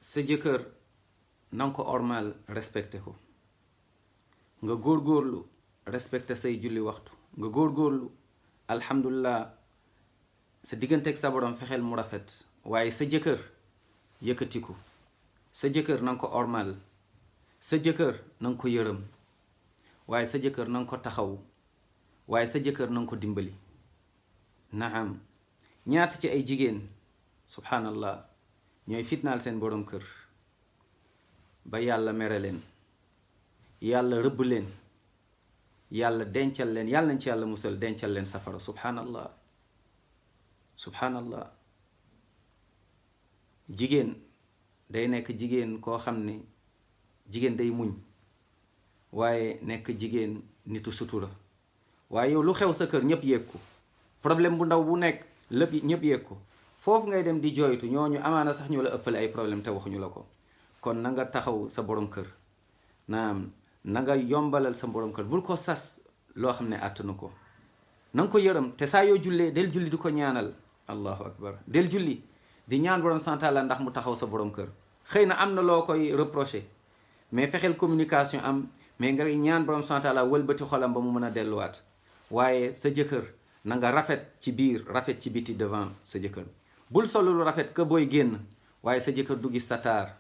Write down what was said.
sa jëkkër nanga ko ormal respecté ko nga góorgóorlu respecté say julli waxtu nga góorgóorlu alhamdulillah sa digganteeg sa borom fexeel mu rafet waaye sa jëkkër yëkkatiku sa jëkkër nanga ko ormal sa jëkkër nanga ko yërëm waaye sa jëkkër nanga ko taxaw waaye sa jëkkër nanga ko dimbali naam ñaata ci ay jigéen subhanallah ñooy fitnaal seen borom kër ba yàlla mere leen yàlla rëbb leen yàlla dencal leen yàlla nañ ci yàlla musal dencal leen safara subhanallah subhanallah jigéen day nekk jigéen koo xam ne jigéen day muñ waaye nekk jigéen nitu sutura waaye yow lu xew sa kër ñépp yëg ko problème bu ndaw bu nekk lépp ñépp yëg ko foofu ngay dem di jooytu ñooñu amaana sax ñu la ëppale ay problème te waxuñu la ko kon na nga taxaw sa borom kër naam na nga yombalal sa borom kër bul ko sas loo xam ne àttanu ko na nga ko yërëm te saa yoo jullee del julli di ko ñaanal allahu akbar del julli di ñaan borom santaala ndax mu taxaw sa borom kër xëy na am na loo koy reproché mais fexeel communication am mais nga ñaan borom santaala wëlbati xolam ba mu mën a delluwaat waaye sa jëkkër na nga rafet ci biir rafet ci biti devant sa jëkkër bul solu lu rafet que booy génn waaye sa jëkkër du gis sa taar